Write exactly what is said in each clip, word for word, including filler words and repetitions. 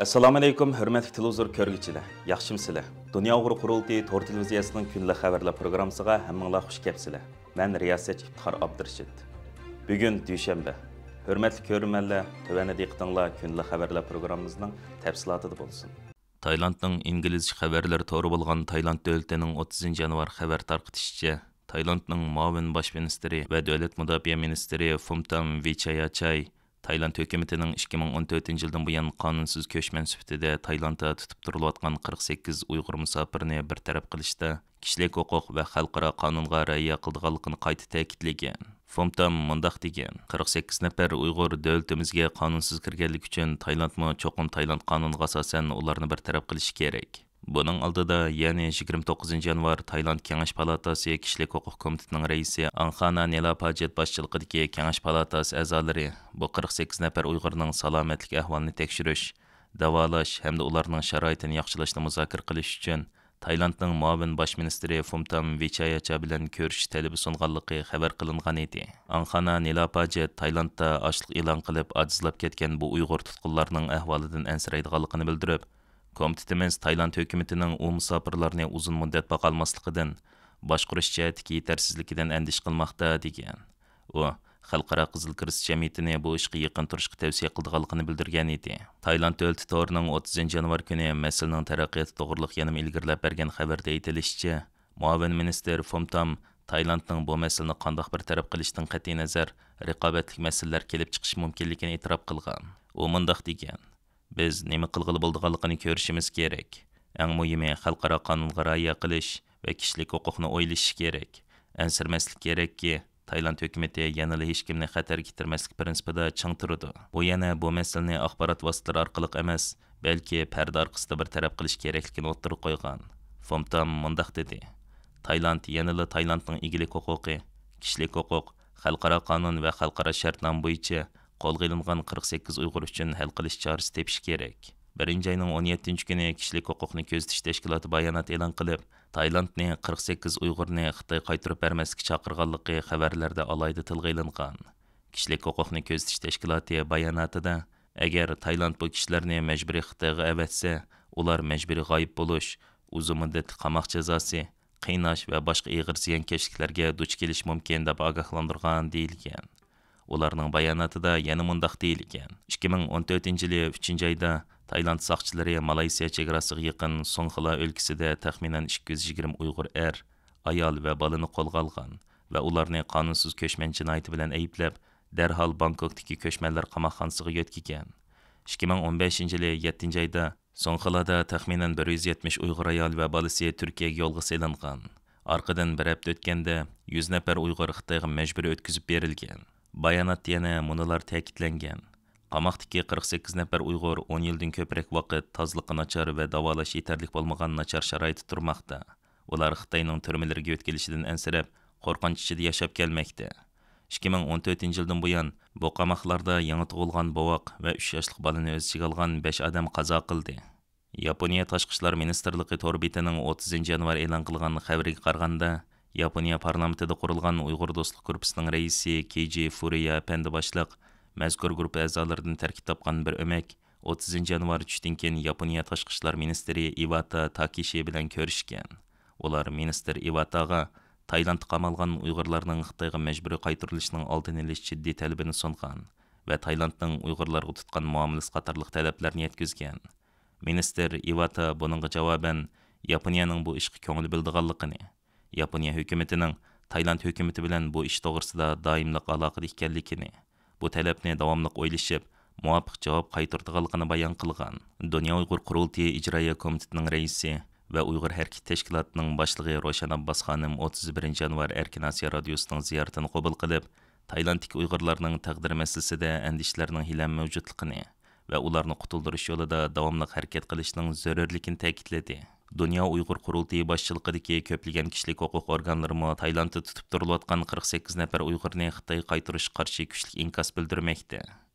ئەسسالامۇئەلەيكۇم، ھۆرمەتلىك تېلېۋىزور كۆرگۈچىلەر، ياخشىمۇسىلەر؟ دۇنيا ئۇيغۇر قۇرۇلتىيى تور تېلېۋىزىيەسىنىڭ كۈندىلىك خەۋەرلەر پروگراممىسىغا ھەممىڭلار خۇش كەپسىلەر. مەن رىياسەتچى ئىپتىخار ئابدۇرېشىت. بۈگۈن دۈشەنبە. ھۆرمەتلىك كۆرۈرمەنلەر، تۆۋەندە دىققىتىڭلار كۈندىلىك خەۋەرلەر پروگراممىمىزنىڭ تەپسىلاتىدا بولسۇن. تايلاندنىڭ ئىنگلىزچە خەۋەرلىرى تورى بولغان تايلاند دۆلىتىنىڭ ئوتتۇزىنچى يانۋار خەۋەر تارقىتىشىچە، تايلاندنىڭ مۇئاۋىن باش مىنىستىرى ۋە دۆلەت مۇداپىئە مىنىستىرى فۇمتام ۋىچاياچاي تايلاند ھۆكۈمىتىنىڭ ئىككى مىڭ ئون تۆتىنچى يىلدىن بۇيان قانۇنسىز كۆچمەن سۈپىتىدە تايلاندتا تۇتۇپ تۇرۇلۇۋاتقان قىرىق سەككىز ئۇيغۇر مۇساپىرىنى بىر تەرەپ قىلىشتا كىشىلىك ھوقۇق ۋە خەلقئارا قانۇنغا رىئايە قىلىدىغانلىقىنى قايتا تەكىتلىگەن. فومتام مۇنداق دېگەن: «قىرىق سەككىز نەپەر ئۇيغۇر دۆلىتىمىزگە قانۇنسىز كىرگەنلىكى ئۈچۈن تايلاندمۇ چوقۇم تايلاند قانۇنىغا ئاساسەن ئۇلارنى بىر تەرەپ قىلىشى كېرەك.» بۇنىڭ ئالدىدا، يەنى يىگىرمە توققۇزىنچى يانۋار تايلاند كېڭەش پالاتاسى كىشىلىك ھوقۇق كومىتېتىنىڭ رەئىسى ئاڭخانا نېلاپاجېت باشچىلىقىدىكى كېڭەش پالاتاسى ئەزالىرى بۇ قىرىق سەككىز نەپەر ئۇيغۇرنىڭ سالامەتلىك ئەھۋالىنى تەكشۈرۈش، داۋالاش ھەمدە ئۇلارنىڭ شارائىتىنى ياخشىلاشنى مۇزاكىرە قىلىش ئۈچۈن تايلاندنىڭ مۇئاۋىن باش مىنىستىرى فومتام ۋىچاياچا بىلەن كۆرۈشۈش تەلىپى سۇنغانلىقى خەۋەر قىلىنغان ئىدى. ئاڭخانا نېلاپاجېت تايلاندتا ئاچلىق ئېلان قىلىپ، ئاجىزلاپ كەتكەن بۇ ئۇيغۇر تۇتقۇنلارنىڭ ئەھۋالىدىن ئەنسىرەيدىغانلىقىنى بىلدۈرۈپ، كومىتېتىمىز تايلاند ھۆكۈمىتىنىڭ ئۇ مۇساپىرلارنى ئۇزۇن مۇددەت باقالماسلىقىدىن، باشقۇرۇش جەھەتتىكى يېتەرسىزلىكىدىن ئەندىشە قىلماقتا، دېگەن. ئۇ خەلقئارا قىزىل كىرېست جەمئىيىتىنى بۇ ئىشقا يېقىن تۇرۇشقا تەۋسىيە قىلىدىغانلىقىنى بىلدۈرگەن ئىدى. تايلاند دۆلىتى تورىنىڭ ئوتتۇزىنچى يانۋار كۈنى مەسىلىنىڭ تەرەققىياتى توغرىلىق يەنىمۇ ئىلگىرىلەپ بەرگەن خەۋەردە ئېيتىلىشىچە، مۇئاۋىن مىنىستىر فومتام تايلاندنىڭ بۇ مەسىلىنى قانداق بىر تەرەپ قىلىشىدىن قەتئىينەزەر، رىقابەتلىك مەسىلىلەر كېلىپ چىقىشى مۇمكىنلىكىنى ئېتىراپ قىلغان. ئۇ مۇنداق دېگەن: «بىز نېمە قىلغىلى بولىدىغانلىقىنى كۆرۈشىمىز كېرەك. ئەڭ مۇھىمى، خەلقئارا قانۇنغا رىئايە قىلىش ۋە كىشىلىك ھوقۇقنى ئويلىشىش كېرەك. ئەنسىرىمەسلىك كېرەككى، تايلاند ھۆكۈمىتى يەنىلا ھېچكىمنى خەتەرگە كىرمەسلىك پىرىنسىپىدا چىڭ تۇرىدۇ.» ئۇ يەنە بۇ مەسىلىنى ئاخبارات ۋاسىتىلىرى ئارقىلىق ئەمەس، بەلكى پەردە ئارقىسىدا بىر تەرەپ قىلىش كېرەكلىكىنى ئوتتۇرىغا قويغان. فومتام مۇنداق دېدى: «تايلاند يەنىلا تايلاندنىڭ ئىگىلىك ھوقۇقى، كىشىلىك ھوقۇق، خەلقئارا قانۇن ۋە خەلقئارا شەرتنامە بويىچە قولغا ئېلىنغان قىرىق سەككىز ئۇيغۇر ئۈچۈن ھەل قىلىش چارىسى تېپىشى كېرەك.» بىرىنچى ئاينىڭ ئون يەتتىنچى كۈنى كىشىلىك ھوقۇقنى كۆزىتىش تەشكىلاتى بايانات ئېلان قىلىپ، تايلاندنى قىرىق سەككىز ئۇيغۇرنى خىتاي قايتۇرۇپ بەرمەسلىككە چاقىرغانلىقى خەۋەرلەردە ئالاھىدە تىلغا ئېلىنغان. كىشىلىك ھوقۇقنى كۆزىتىش تەشكىلاتى باياناتىدا، ئەگەر تايلاند بۇ كىشىلەرنى مەجبۇرىي خىتايغا ئەۋەتسە، ئۇلار مەجبۇرىي غايىب بولۇش، ئۇزۇن مۇددەتلىك قاماق جازاسى، قىيناش ۋە باشقا ئېغىر زىيانكەشلىكلەرگە دۇچ كېلىشى مۇمكىن، دەپ ئاگاھلاندۇرغان دېيىلگەن. ئۇلارنىڭ باياناتىدا يەنە مۇنداق دېيىلگەن: «ئىككى مىڭ ئون تۆتىنچى يىلى ئۈچىنچى ئايدا تايلاند ساقچىلىرى مالايسىيا چېگراسىغا يېقىن سۇڭخىلا ئۆلكىسىدە تەخمىنەن ئىككى يۈز يىگىرمە ئۇيغۇر ئەر، ئايال ۋە بالىنى قولغا ئالغان ۋە ئۇلارنى قانۇنسىز كۆچمەن جىنايىتى بىلەن ئەيىبلەپ، دەرھال بانكوكتىكى كۆچمەنلەر قاماقخانىسىغا يۆتكىگەن. ئىككى مىڭ ئون بەشىنچى يىلى يەتتىنچى ئايدا سۇڭخىلادا تەخمىنەن بىر يۈز يەتمىش ئۇيغۇر ئايال ۋە بالىسى تۈركىيەگە يولغا سېلىنغان. ئارقىدىن بىر ھەپتە ئۆتكەندە، يۈز نەپەر ئۇيغۇر خىتايغا مەجبۇرىي ئۆتكۈزۈپ بېرىلگەن.» باياناتتا يەنە مۇنۇلار تەكىتلەنگەن: «قاماقتىكى قىرىق سەككىز نەپەر ئۇيغۇر ئون يىلدىن كۆپرەك ۋاقىت تازىلىقى ناچار ۋە داۋالاش يېتەرلىك بولمىغان ناچار شارائىتتا تۇرماقتا. ئۇلار خىتاينىڭ تۈرمىلىرىگە يۆتكىلىشىدىن ئەنسىرەپ، قورقۇنچ ئىچىدە ياشاپ كەلمەكتە. ئىككى مىڭ ئون تۆتىنچى يىلدىن بۇيان، بۇ قاماقلاردا يېڭى تۇغۇلغان بوۋاق ۋە ئۈچ ياشلىق بالىنى ئۆز ئىچىگە ئالغان بەش ئادەم قازا قىلدى.» ياپونىيە تاشقى ئىشلار مىنىستىرلىقى تور بېتىنىڭ ئوتتۇزىنچى يانۋار ئېلان قىلغان خەۋىرىگە قارىغاندا، ياپونىيە پارلامېنتىدا قۇرۇلغان ئۇيغۇر دوستلۇق گۇرۇپپىسىنىڭ رەئىسى كېيجى فۇرۇيا ئەپەندى باشلىق مەزكۇر گۇرۇپپا ئەزالىرىدىن تەركىب تاپقان بىر ئۆمەك ئوتتۇزىنچى يانۋار چۈشتىن كېيىن ياپونىيە تاشقى ئىشلار مىنىستىرى ئىۋاتا تاكېشى بىلەن كۆرۈشكەن. ئۇلار مىنىستىر ئىۋاتاغا تايلاندتا قامالغان ئۇيغۇرلارنىڭ خىتايغا مەجبۇرىي قايتۇرۇلۇشىنىڭ ئالدىنى ئېلىش جىددىي تەلىپىنى سۇنغان ۋە تايلاندنىڭ ئۇيغۇرلارغا تۇتقان مۇئامىلىسى قاتارلىق تەلەپلەرنى يەتكۈزگەن. مىنىستىر ئىۋاتا بۇنىڭغا جاۋابەن ياپونىيەنىڭ بۇ ئىشقا كۆڭۈل بۆلىدىغانلىقىنى، ياپونىيە ھۆكۈمىتىنىڭ تايلاند ھۆكۈمىتى بىلەن بۇ ئىش توغرىسىدا دائىملىق ئالاقىدە ئىكەنلىكىنى، بۇ تەلەپنى داۋاملىق ئويلىشىپ، مۇۋاپىق جاۋاب قايتۇرىدىغانلىقىنى بايان قىلغان. دۇنيا ئۇيغۇر قۇرۇلتىيى ئىجرائىيە كومىتېتىنىڭ رەئىسى ۋە ئۇيغۇر ھەرىكىتى تەشكىلاتىنىڭ باشلىقى روشەن ئابباس خانىم ئوتتۇز بىرىنچى يانۋار ئەركىن ئاسىيا رادىيوسىنىڭ زىيارىتىنى قوبۇل قىلىپ، تايلاندتىكى ئۇيغۇرلارنىڭ تەقدىرى مەسىلىسىدە ئەندىشىلەرنىڭ ھېلىھەم مەۋجۇتلۇقىنى ۋە ئۇلارنى قۇتۇلدۇرۇش يولىدا داۋاملىق ھەرىكەت قىلىشنىڭ زۆرۈرلۈكىنى تەكىتلىدى. دۇنيا ئۇيغۇر قۇرۇلتىيى باشچىلىقىدىكى كۆپلىگەن كىشىلىك ھوقۇق ئورگانلىرىمۇ تايلاندتا تۇتۇپ تۇرۇلۇۋاتقان قىرىق سەككىز نەپەر ئۇيغۇرنى خىتايغا قايتۇرۇشقا قارشى كۈچلۈك ئىنكاس بىلدۈرمەكتە.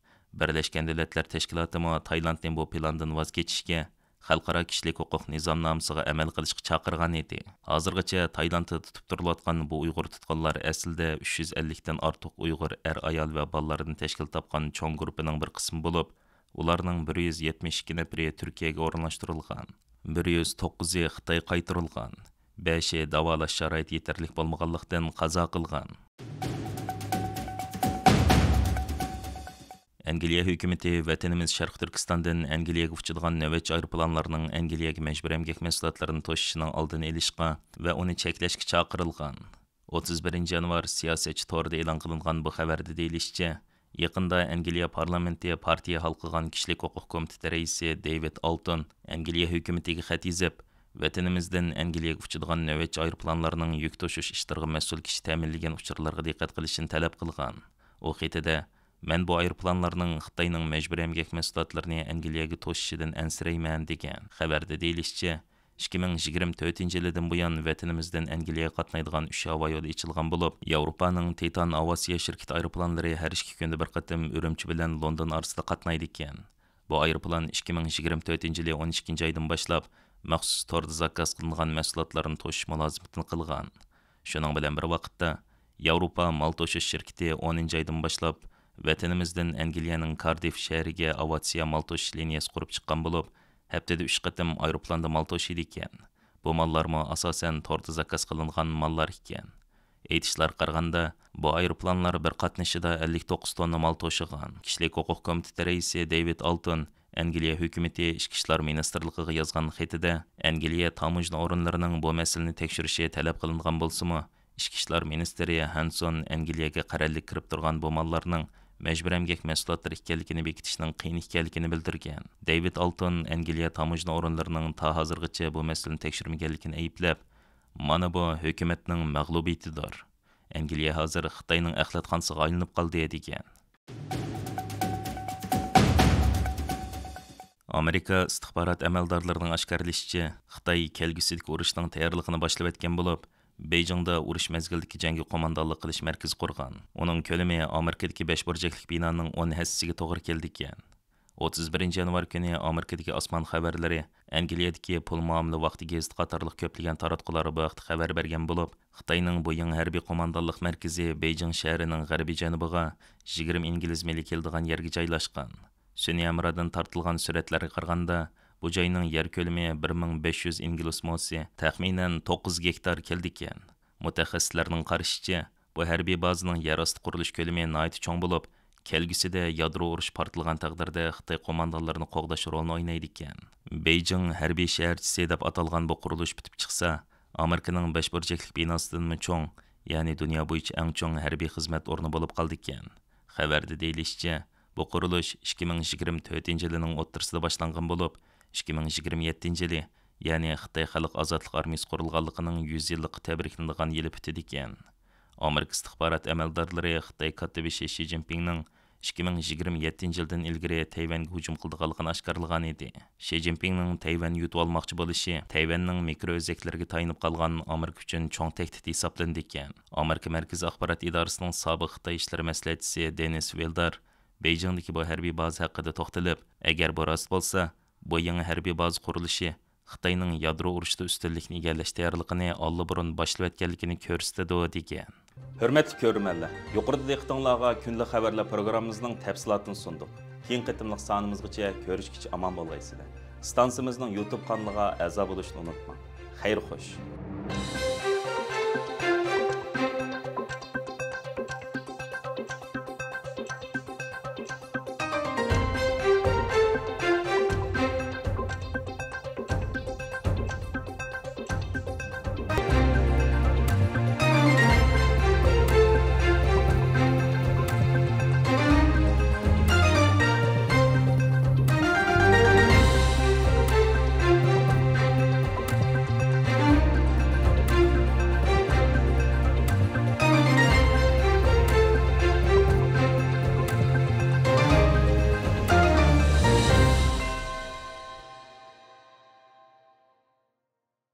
بىرلەشكەن دۆلەتلەر تەشكىلاتىمۇ تايلاندنى بۇ پىلاندىن ۋاز كېچىشكە، خەلقئارا كىشىلىك ھوقۇق نىزامنامىسىغا ئەمەل قىلىشقا چاقىرغان ئىدى. ھازىرغىچە تايلاندتا تۇتۇپ تۇرۇلۇۋاتقان بۇ ئۇيغۇر تۇتقۇنلار ئەسلىدە ئۈچ يۈز ئەللىكتىن ئارتۇق ئۇيغۇر ئەر-ئايال ۋە بالىلاردىن تەشكىل تاپقان چوڭ گۇرۇپپىنىڭ بىر قىسمى بولۇپ، ئۇلارنىڭ بىر يۈز يەتمىش ئىككى نەپىرى تۈركىيەگە ئورۇنلاشتۇرۇلغان. بىر يۈز توققۇزى خىتايغا قايتۇرۇلغان. بەشى داۋالاش شارائىتى يېتەرلىك بولمىغانلىقتىن قازا قىلغان. ئەنگلىيە ھۆكۈمىتى ۋەتىنىمىز شەرقىي تۈركىستاندىن ئەنگلىيەگە ئۇچىدىغان نۆۋەتچى ئايروپىلانلارنىڭ ئەنگلىيەگە مەجبۇرىي ئەمگەك مەھسۇلاتلىرىنى توشۇشىنىڭ ئالدىنى ئېلىشقا ۋە ئۇنى چەكلەشكە چاقىرىلغان. ئوتتۇز بىرىنچى يانۋار سىياسەتچى تورىدا ئېلان قىلىنغان بۇ خەۋەردە دېيىلىشىچە، يېقىندا ئەنگلىيە پارلامېنتى پارتىيە ھالقىغان كىشىلىك ھوقۇق كومىتېتى رەئىسى دېۋىد ئالتون ئەنگلىيە ھۆكۈمىتىگە خەت يېزىپ، ۋەتىنىمىزدىن ئەنگلىيەگە ئۇچىدىغان نۆۋەتچى ئايروپىلانلارنىڭ يۈك توشۇش ئىشلىرىغا مەسئۇل كىشى تەمىنلىگەن ئۇچۇرلارغا دىققەت قىلىشىنى تەلەپ قىلغان. ئۇ خېتىدە، مەن بۇ ئايروپىلانلارنىڭ خىتاينىڭ مەجبۇرىي ئەمگەك مەھسۇلاتلىرىنى ئەنگلىيەگە توشۇشىدىن ئەنسىرەيمەن، دېگەن. خەۋەردە دېيىلىشىچە، ئىككى مىڭ يىگىرمە تۆتىنچى يىلىدىن بۇيان ۋەتىنىمىزدىن ئەنگلىيەگە قاتنايدىغان ئۈچ ھاۋا يولى ئېچىلغان بولۇپ، ياۋروپانىڭ تىتان ئاۋىئاتسىيە شىركىتى ئايروپىلانلىرى ھەر ئىككى كۈندە بىر قېتىم ئۈرۈمچى بىلەن لوندون ئارىسىدا قاتنايدىكەن. بۇ ئايروپىلان ئىككى مىڭ يىگىرمە تۆتىنچى يىلى ئون ئىككىنچى ئايدىن باشلاپ مەخسۇس توردا زاكاز قىلىنغان مەھسۇلاتلارنى توشۇش مۇلازىمىتىنى قىلغان. شۇنىڭ بىلەن بىر ۋاقىتتا، ياۋروپا مال توشۇش شىركىتى ئونىنچى ئايدىن باشلاپ ۋەتىنىمىزدىن ئەنگلىيەنىڭ كاردىف شەھىرىگە ئاۋىئاتسىيە مال توشۇش لىنىيەسى قۇرۇپ چىققان بولۇپ، ھەپتىدە ئۈچ قېتىم ئايروپىلاندا مال توشۇيدىكەن. بۇ ماللارمۇ ئاساسەن توردا زاكاز قىلىنغان ماللار ئىكەن. ئېيتىشلارغا قارىغاندا، بۇ ئايروپىلانلار بىر قاتنىشىدا ئەللىك توققۇز توننا مال توشۇغان. كىشىلىك ھوقۇق كومىتېتى رەئىسى دېۋىد ئالتون ئەنگلىيە ھۆكۈمىتى ئىچكى ئىشلار مىنىستىرلىقىغا يازغان خېتىدە، ئەنگلىيە تاموژنا ئورۇنلىرىنىڭ بۇ مەسىلىنى تەكشۈرۈشى تەلەپ قىلىنغان بولسىمۇ، ئىچكى ئىشلار مىنىستىرى ھانسون ئەنگلىيەگە قەرەللىك كىرىپ تۇرغان بۇ ماللارنىڭ مەجبۇرىي ئەمگەك مەھسۇلاتلىرى ئىكەنلىكىنى بېكىتىشنىڭ قىيىن ئىكەنلىكىنى بىلدۈرگەن. دېۋىد ئالتون ئەنگلىيە تاموژنا ئورۇنلىرىنىڭ تا ھازىرغىچە بۇ مەسىلىنى تەكشۈرمىگەنلىكىنى ئەيىبلەپ، مانا بۇ ھۆكۈمەتنىڭ مەغلۇبىيىتىدۇر. ئەنگلىيە ھازىر خىتاينىڭ ئەخلەتخانىسىغا ئايلىنىپ قالدى، دېگەن. ئامېرىكا ئىستىخبارات ئەمەلدارلىرىنىڭ ئاشكارىلىشىچە، خىتاي كەلگۈسىدىكى ئۇرۇشنىڭ تەييارلىقىنى باشلىۋەتكەن بولۇپ، بېيجىڭدا ئۇرۇش مەزگىلىدىكى جەڭگە قوماندانلىق قىلىش مەركىزى قۇرغان. ئۇنىڭ كۆلىمى ئامېرىكىدىكى بەش بۇرجەكلىك بىنانىڭ ئون ھەسسىسىگە توغرا كېلىدىكەن. ئوتتۇز بىرىنچى يانۋار كۈنى ئامېرىكىدىكى ئاسمان خەۋەرلىرى، ئەنگلىيەدىكى پۇل مۇئامىلە ۋاقتى گېزىتى قاتارلىق كۆپلىگەن تاراتقۇلار بۇ ھەقتە خەۋەر بەرگەن بولۇپ، خىتاينىڭ بۇ يېڭى ھەربىي قوماندانلىق مەركىزى بېيجىڭ شەھىرىنىڭ غەربىي جەنۇبىغا يىگىرمە ئىنگلىز مىلى كېلىدىغان يەرگە جايلاشقان. سۈنئىي ھەمرادىن تارتىلغان سۈرەتلەرگە قارىغاندا، بۇ جاينىڭ يەر كۆلىمى بىر مىڭ بەش يۈز ئىنگلىز موسى، تەخمىنەن توققۇز گېكتار كېلىدىكەن. مۇتەخەسسىسلەرنىڭ قارىشىچە، بۇ ھەربىي بازىنىڭ يەر ئاستى قۇرۇلۇش كۆلىمى ناھايىتى چوڭ بولۇپ، كەلگۈسىدە يادرو ئۇرۇشى پارتلىغان تەقدىردە خىتاي قوماندانلىرىنى قوغداش رولىنى ئوينايدىكەن. بېيجىڭ ھەربىي شەھەرچىسى دەپ ئاتالغان بۇ قۇرۇلۇش پۈتۈپ چىقسا، ئامېرىكىنىڭ بەش بۇرجەكلىك بىناسىدىنمۇ چوڭ، يەنى دۇنيا بويىچە ئەڭ چوڭ ھەربىي خىزمەت ئورنى بولۇپ قالىدىكەن. خەۋەردە دېيىلىشىچە، بۇ قۇرۇلۇش ئىككى مىڭ يىگىرمە تۆتىنچى يىلىنىڭ ئوتتۇرىسىدا باشلانغان بولۇپ، ئىككى مىڭ يىگىرمە يەتتىنچى يىلى، يەنى خىتاي خەلق ئازادلىق ئارمىيىسى قۇرۇلغانلىقىنىڭ يۈز يىللىقى تەبرىكلىنىدىغان يىلى پۈتىدىكەن. ئامېرىكا ئىستىخبارات ئەمەلدارلىرى خىتاي كاتتىبېشى شى جىنپىڭنىڭ ئىككى مىڭ يىگىرمە يەتتىنچى يىلدىن ئىلگىرى تەيۋەنگە ھۇجۇم قىلىدىغانلىقىنى ئاشكارىلىغانىدى. شى جىنپىڭنىڭ تەيۋەن يۇتۇۋالماقچى بولۇشى تەيۋەننىڭ مىكرو ئۆزەكلىرىگە تايىنىپ قالغان ئامېرىكا ئۈچۈن چوڭ تەھدىت ھېسابلىنىدىكەن. ئامېرىكا مەركىزىي ئاخبارات ئىدارىسىنىڭ سابىق خىتاي ئىشلىرى مەسلىھەتچىسى دېنىس ۋىلدار بېيجىڭدىكى بۇ ھەربىي بازا ھەققىدە توختىلىپ، ئەگەر بۇ راست بولسا، بۇ يېڭى ھەربىي بازا قۇرۇلۇشى خىتاينىڭ يادرو ئۇرۇشىدا ئۈستۈنلۈكنى ئىگىلەش تەييارلىقىنى ئاللىبۇرۇن باشلىۋەتكەنلىكىنى كۆرسىتىدۇ، دېگەن. ھۆرمەتلىك كۆرۈرمەنلەر، يۇقىرىدا دىققىتىڭلارغا كۈندىلىك خەۋەرلەر پروگراممىمىزنىڭ تەپسىلاتىنى سۇندۇق. كېيىنكى قېتىملىق سانىمىزغىچە كۆرۈشكىچە ئامان بولغايسىلەر. ئىستانسىمىزنىڭ يۇتۇب قانىلىغا ئەزا بولۇشنى ئۇنتۇماڭ. خەير خوش.